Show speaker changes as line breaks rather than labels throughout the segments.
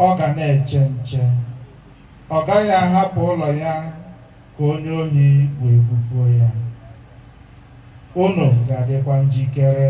Ọ ga na-eche nche. Ọ gaghị ahapụ ụlọ ya ka onye ohi wee bupuo ya. Unu ga-adịkwa njikere,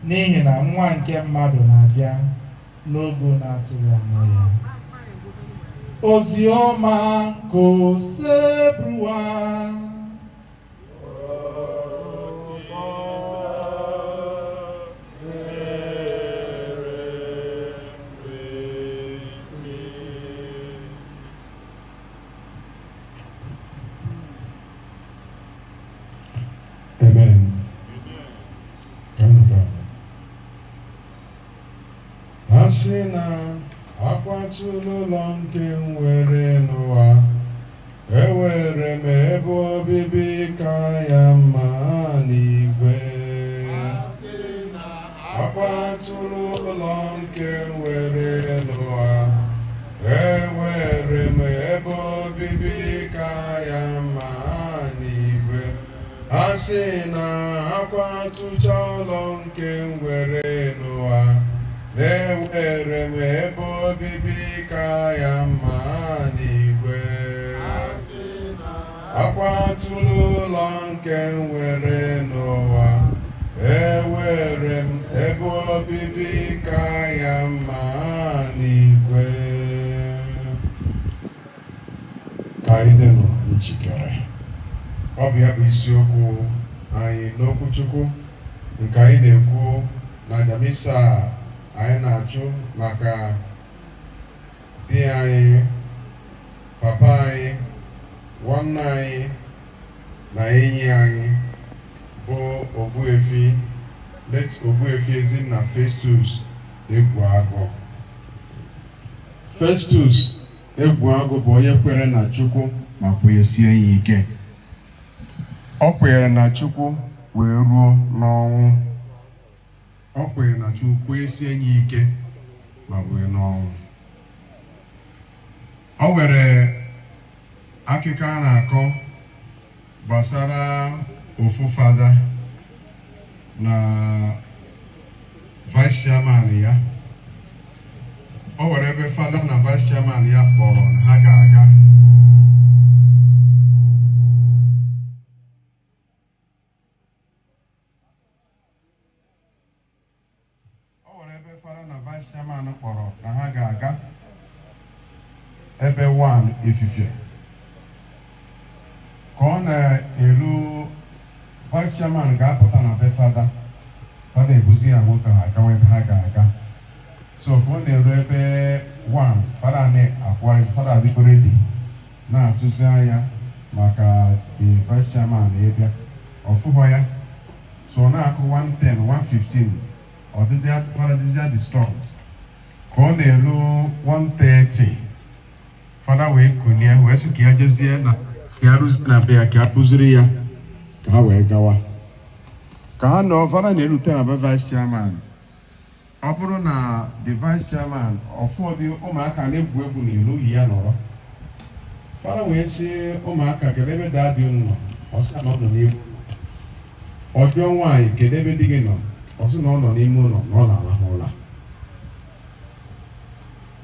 n'ihi na Nwa nke mmadụ na-abịa n'oge unu atụghị anya ya. Ozi ọma nke Osebụrụwa.
Amen. Ka m nụta. A sị na akwatula ụlọ nke m nwere n'ụwa, enwere m ebe obibi ka ya mma n'igwe. Akwatula ụlọ nke m nwere n'ụwa, enwere m ebe obibi ka ya mma n'igwe. A sị na akwatụcha ụlọ nke m nwere n'ụwa, na-enwere m ebe obibi ka ya mma n'igwe. Akwatụla ụlọ nke m nwere n'ụwa, enwere m ebe obibi ka ya mma n'igwe. Ka anyị dịnụ njikere. Ọ bụ ya bụ isiokwu anyị n'okwu Chukwu nke anyị na-ekwu na aja misa anyị na-achụ maka di anyị, papa anyị, nwanne anyị na enyi anyị bụ Ogbuefi, late Ogbuefi Ezinna Festus Egwuagụ. Festus Egwuagụ bụ onye kwere na Chukwu ma kwenyesie ya ike. Ọ kwenyere na Chukwu wee ruo n'ọnwụ. Ọ kwenyere na Chukwu, kwenyesie ya ike ma wee n'ọnwụ. O nwere akụkọ a na-akọ gbasara ofu fada na vice chairman ya. O nwere ebe fada na vice chairman ya kpọrọ na ha ga-aga. O nwere ebe fada na vice chairman kpọrọ na ha ga-aga ebe 1 efifie. Ka ọ na-eru, vice chairman ga-apụta na be fada, fada ebuzi ya moto, ha agawa ebe ha ga-aga. So ka ọ na-eru ebe 1, fada na-akwụgharị, fada adịgo ready na-atụzi anya maka the vice chairman ịbịa. Ọfụhọ ya. So ọ na-akụ 1:10, 1:15, ọdịdị fada dịzịa disturbed. Ka ọ na-eru 1:30, fada wee kunie wee sị ka ya jezie na ka ya rụzie na be ya, ka ya kụziri ya ka ha wee gawa. Ka ha nọ, fada na-erute na be vice chairman, ọ bụrụ na the vice chairman, ụfọdụ ụmụaka na-egwu egwu n'ilo yi ya nọrọ. Fada wee sị ụmụaka, "Kedu ebe daddy unu nọ?" Ọ sị na ọ nọ n'ime. Ọ jụọ nwaanyị, "Kedu ebe di gị nọ?" Ọ sị na ọ nọ n'ime ụlọ, na ọ na-arahụ ụra.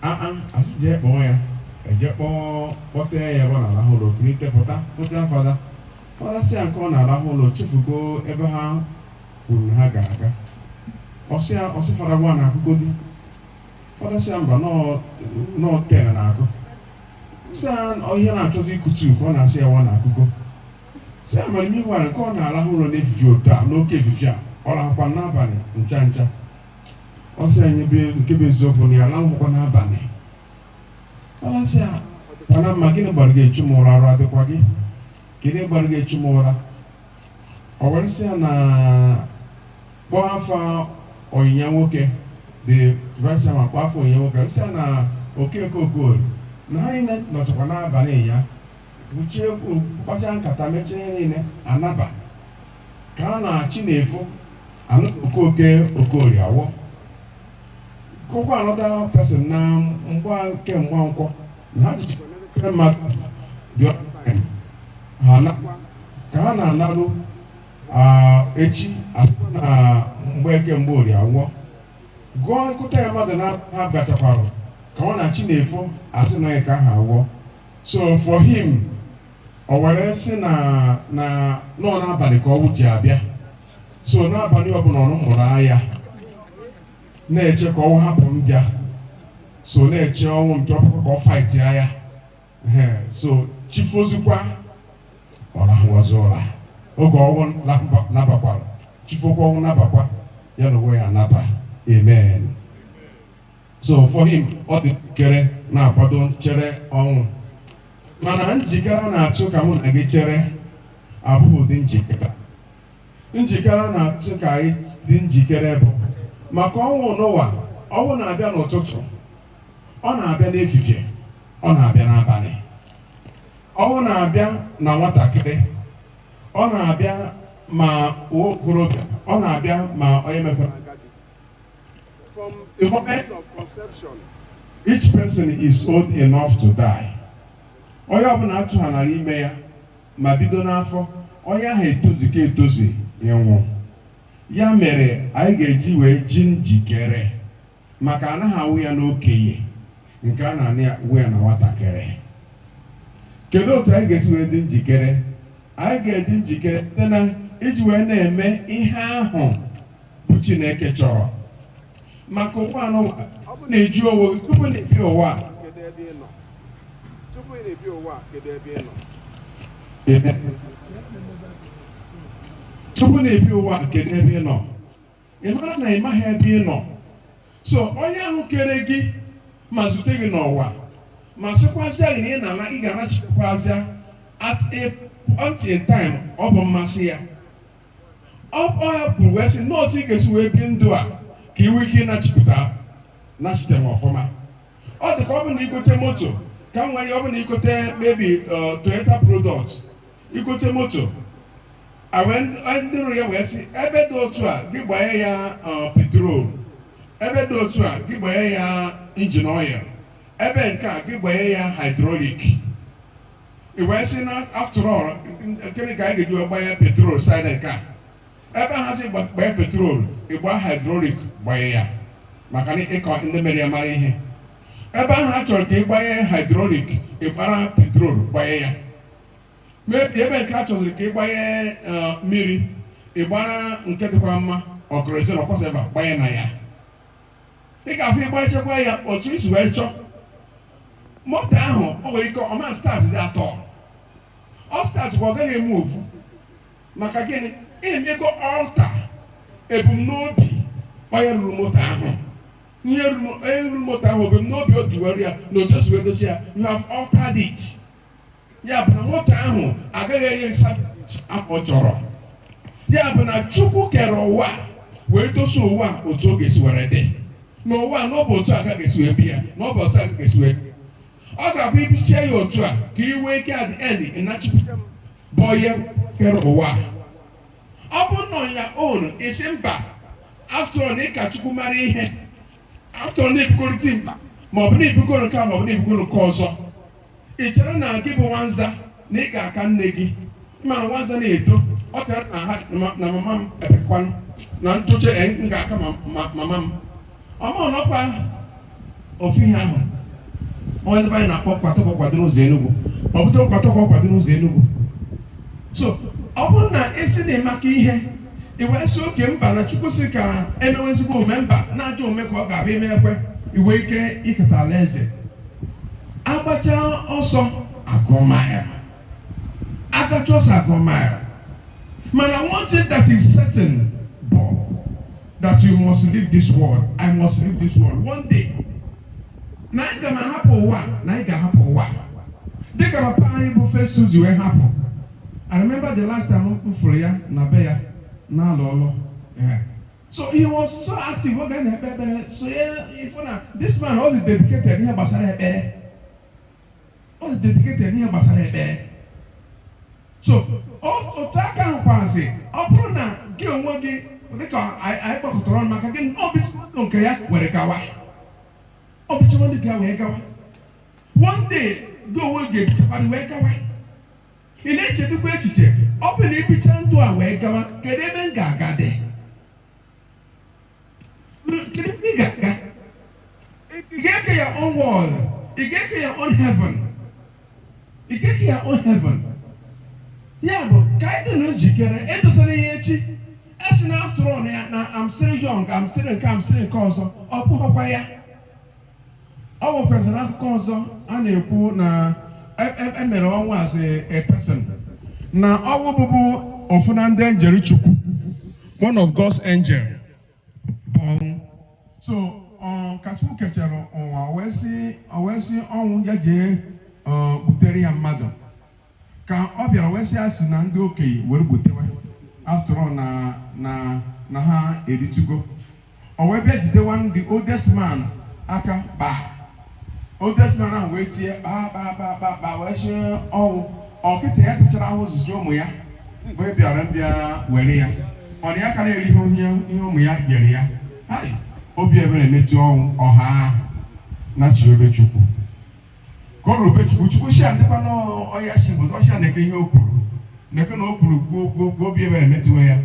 Aa, asị jee kpọọ ya. Eje kpọọ, kpọtee ya ebe ọ na-arahụ ụra. Okulite pụta, pụta fada. Fada sị ya nke ọ na-arahụ ụra, chefugo ebe ha kwuru na ha ga-aga. Ọsị ya, ọsị fada gwa na akụkọ di. Fada sị ya mba, nọọ 10 na-akụ. Sị ya ihe na-achọzi ikutu ka ọ na-asị ya wa na akụkọ. Sị ya mara ime nwere nke ọ na-arahụ ụra n'efifie otu a, n'oke efifie a, ọ rahụkwa n'abalị ncha ncha. Ọ sị anyị bụ nke bụ eziokwu na ya arahụkwa n'abalị. Fada sị ya kwana mma, gịnị gbara gị echu m ụra? Arụ adịkwa gị? Kedu gbara gị echu m ụra? Ọ were sị ya na kpọọ afa onyinye nwoke, the vice chairman kpọọ afa onyinye nwoke, sị ya na Okeke Okorie na ha niile nọchakwa n'abalị ya kpuchie okwu, kpachaa nkata, mechie ihe niile, anaba. Ka a na-achị na-efo anụ, Okoke Okorie awọ kụkwa another person na mgba nke mgbankwọ na ha jichikwa n'elekere mmadụ the other time ha anakwa. Ka ha na-analụ echi asịkwa na Mgbeke Mgborie awọ gụọ nkụta ya mmadụ na ha gachakwara. Ka ọ na chi na-efo, asị na ka ahụ agwọ. So for him, o were sị na nọ n'abalị ka ọnwụ ji abịa. So n'abalị ọbụla ọ mụrụ anya na-eche ka ọnwụ hapụ m bịa, so na-eche ọnwụ nke ọpụpụ ka ọ fight ya. So chifozikwa, ọ rahụwazi ụra. Oge ọnwụ nabakwara, chifokwa, ọnwụ nabakwa ya na onwe ya anaba. Amen. So for him, ọ dị njikere, na-akwado chere ọnwụ. Mana njikere a na-atụ ka mụ na gị chere abụghị ụdị njikere. Njikere a na-atụ ka anyị dị njikere bụ maka ọnwụ n'ụwa. Ọnwụ na-abịa n'ụtụtụ, ọ na-abịa n'efifie, ọ na-abịa n'abalị. Ọnwụ na-abịa na nwatakịrị, ọ na-abịa ma okorobịa, ọ na-abịa ma onye mepere agadi. From the moment of conception, each person is old enough to die. Onye ọbụla atụghanara ime ya ma bido n'afọ, onye ahụ etozuka etozu ịnwụ. Ya mere anyị ga-eji wee ji njikere, maka anaghị awụ ya n'okenye, nke a na-anị awụ ya na nwatakịrị. Kedu otu anyị ga-esi wee dị njikere? Anyị ga-eji njikere site na iji wee na-eme ihe ahụ bụ Chineke chọrọ maka ụwa anụwa. Ọ bụ na-eji onwe gị tupu na-ebi ụwa a, kedu ebe ị nọ tupu ị na-ebi ụwa a? Kedu ebe ị nọ tupu na-ebi ụwa a? Kedu ebe ị nọ? Ị mara na ị maghị ebe ị nọ. So onye ahụ kere gị ma zute gị n'ụwa, ma sịkwazịa gị na ị na-ana, ị ga-anachikwazịa at a point in time, ọ bụ mmasị ya. Ọ ya kwuru wee sị nọọsụ, ị ga-esi wee bie ndụ a ka ị nwee ike ịnachipụta nachite m ọfụma. Ọ dị ka ọ bụ na igote moto ka m nwere, ọ bụ na igote maybe Toyota product, igote moto ndị rụrụ ya wee sị ebe dị otu a gị gbanye ya petrol, ebe dị otu a gị gbanye ya engine oil, ebe nke a gị gbanye ya hydraulic. I wee sị na after all, gịnị ka anyị ga-eji wee gbanye petrol side nke a? Ebe ha sị gbanye petrol, ịgba hydraulic gbanye ya, maka na ịkọ ndị mere ya mara ihe. Ebe ahụ a chọrọ ka ị gbanye hydraulic, ịgbara petrol gbanye ya. Maybe ebe nke a chọziri ka ị gbanye mmiri, ịgbara nke dịkwa mma, ọkụrụzi na ọkwasịba gbanye na ya. Ị ga-afụ ịgbanyechakwa ya otu isi wee chọọ, moto ahụ o nwere ike ọma start dị atọ, ọ start kwa, ọ gaghị eme ofu. Maka gịnị? Emego alter ebumnobi onye rụrụ moto ahụ. Ihe onye rụrụ moto ahụ, ebumnobi o ji were ya na otu esi wee dochie ya, you have altered it. Ya bụ na moto ahụ agaghị enye service ahụ ọ chọrọ. Ya bụ na Chukwu kere ụwa wee dosa ụwa otu ọ ga-esi were dị n'ụwa, na ọ bụ otu a ka ga-esi wee bi ya, na ọ bụ otu a ka ga-esi wee ọ ga-abụ ibichie ya otu a ka ị nwee ike at the end ịnachikwute bụ onye kere ụwa. Ọ bụ nọ ya own isi mba, after all na ịka Chukwu mara ihe, after all na ebugoro mba, ma ọ bụ na ebugoro nke a, ma ọ bụ na ebugoro nke ọzọ. Ị chere na gị bụ nwanza na ị ga-aka nne gị? Mana nwanza na-eto, ọ chere na ha na mama m ebekwanụ na ntoche m ga-aka mama m ọma nọkwa ofu ihe ahụ. Onye ndị be anyị na-akpọ kwatọkọ kwado n'ụzọ Enugu, ọ bụdo kwatọkọ kwado n'ụzọ Enugu. So ọ bụrụ na esi na ịmaka ihe, i wee sị oke mba na Chukwu sị ka emewe ezigbo omume, mba na ajọ omume ka ọ ga-abịa ime ekwe iwe ike iketa alaeze. Agbacha ọsọ agụ mile, agacha ọsọ agụ mile. Mana one thing that is certain bụ that you must leave this world. I must leave this world one day. Na anyị ga m ahapụ ụwa, na anyị ga-ahapụ ụwa dịka papa anyị bụ Festus wee hapụ. I remember the last time m fụrụ ya na be ya na-alụ ọlụ. So he was so active oge a na-ekpe ekpere. So ya ịfụ na this man, ọ dị dedicated ihe gbasara ekpere, ọ dị dedicated ihe gbasara ekpere. So otu aka ahụkwazị, ọ bụrụ na gị onwe gị, dịka anyị kpọkọtara ọnụ maka gị, obichiwo nke ya were gawa, obichiwo ndị ka wee gawa, one day gị onwe gị ga-ebichakwana wee gawa. Ị na-echedukwa echiche, ọ bụ na ibicha ndụ a wee gawa, kedu ebe m ga-aga dị? Kedu ebe ị ga-aga? Ị ga-eke your own world, ị ga-eke your own heaven, ị ga-eke your own heaven. Ya bụ ka anyị dị na njikere. Edosara ya echi, esi na after all ya na I'm still young, I'm still nke, I'm still nke ọzọ. Ọ bụghịkwa ya. Ọ nwekwazịrị akụkọ ọzọ a na-ekwu na emere ọnwụ as a person, na ọnwụ bụbu ofu na ndị angel Chukwu, one of God's angel bụ ọnwụ. So ka Chukwu kechara ụwa, o wee sị ọnwụ ya jee butere ya mmadụ. Ka ọ bịara wee sị, asị na ndị okenye were gbutewe, after all na ha eritugo. O wee bịa jide one, the oldest man aka kpaa. Oldest man ahụ wee tie kpaa kpaa kpaa kpaa kpaa, wee sị ọnwụ ọkịta ya tachara ahụ zizi ụmụ ya mgbe bịara mbịa were ya, ọ na ya ka na-eri ihe ụmụ ya nyere ya. Hai, obi ebere metụ ọnwụ ọha na chi obe Chukwu. Ka ọ ruru be Chukwu, Chukwu si ndịkwa n'ọya si bụ ọsịa na-eke ihe o kwuru na-eke na o kwuru kwuo kwuo kwuo, obi ebere metụwe ya.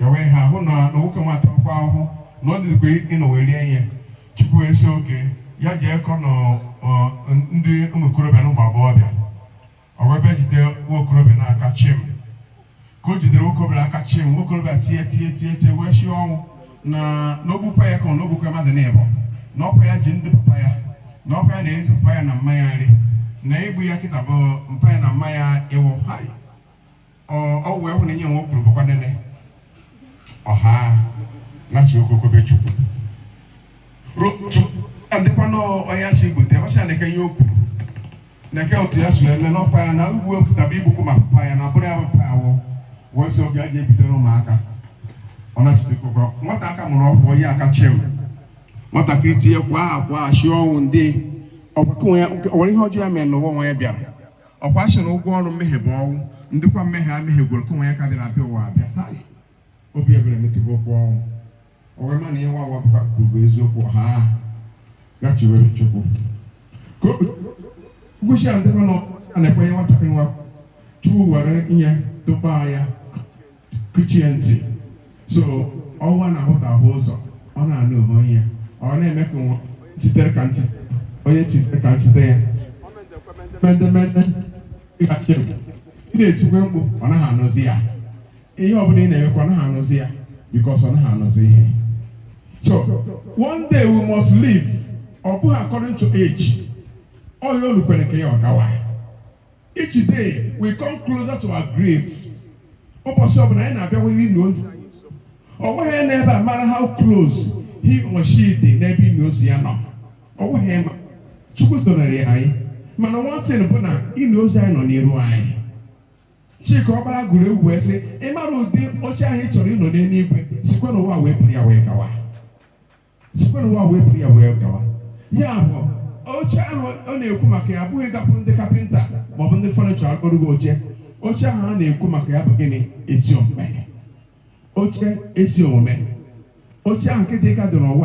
Ya wee ha hụ na nwoke nwa atakwa ahụhụ na ọ dịkwa ịnọ wee rie ihe. Chukwu wee sị oke ya jee kọ na ndị ụmụ okorobịa na ụmụ agbọghọbịa. Ọ wee bịa jide nwa okorobịa n'aka chim. Ka o jidere nwokorobịa n'aka chim, nwokorobịa tie tie tie tie, wee shie ọnwụ na n'ogbukwa ya, ka ọ n'ogbukwa mmadụ na-ịbọ na ọkwa ya ji ndị papa ya, na ọkwa ya na-ezi papa ya na mma ya nri, na igbu ya kịta bụ mpa ya na mma ya ịwụ. Hai, ọ wee hụ na ihe nwe o kwuru bụkwa nene ọha nachi okokobe Chukwu ndịkwa n'ọya si gbute ọsịa na-eke ihe o kwuru na-eke otu ya si eme n'ọkwa ya na ugwu okutaba igbukwu ma papa ya na bụrụ ya papa ya wụ wee sị oge a ga-ebutere ụmụaka. Ọ na-achitekwa nwata aka mụrụ ọgwụ ya aka chim. Nwatakịrị tinye kwa akwa achị ọnwụ ndị ọgbakọ ya nwere ihe ọjọọ ya mere n'ụwa nwa ya bịara. Ọkwa asị na ụgwọ ọrụ mmehie bụ ọnwụ. Ndịkwa mmehie a mehie gworo ka nwa ya ka bịara abịa ụwa abịa. Hai, obi ebere metụgo okwu ọnwụ. O wee ma na ihe nwa nwa bụkwa kwuru bụ eziokwu. Ha gachiwere Chukwu ka gwụsị ya ndịkwa na a na-ekwenye nwatakịrị nwa. Chukwu were ihe tụkpa ya kuchie ntị, so ọnwa na-ahụtahụ ụzọ, ọ na-anụ onwe ya, ọ na-eme ka nwa titere ka ntị onye titere ka ntite ya mendemende. Ị na-etikwe mkpu, ọ naghị anụzi ya. Ihe ọbụla ị na-emekwa, ọ naghị anụzi ya, because ọ naghị anụzi ihe. So one day we must live. Ọ bụghị according to age. Ọ ya olukwere nke ya ọ gawa. Each day we come closer to our grave. Ụbọchị ọbụla anyị na-abịawa ili ozu anyị nso. Ọ nweghị n'ebe a mara how close he or she dị n'ebe ili ozu ya nọ. Ọ nweghị ma Chukwu zonere ya anyị. Mana one thing bụ na ili ozu anyị nọ n'iru anyị. Chika Ọkpara gụrụ egwu wee sị, ị mara ụdị oche ahụ ị chọrọ ịnọ n'eluigwe, sikwa n'ụwa wee buru ya wee gawa, sikwa n'ụwa wee buru ya wee gawa. Ya bụ oche ahụ ọ na-ekwu maka ya abụghị gakwuru ndị kapịnta maọbụ ndị furniture akpọrọ gị oche. Oche ahụ a na-ekwu maka ya bụ gịnị? Ezi omume. Oche ezi omume, oche ahụ nke dị ka dị n'ụwa.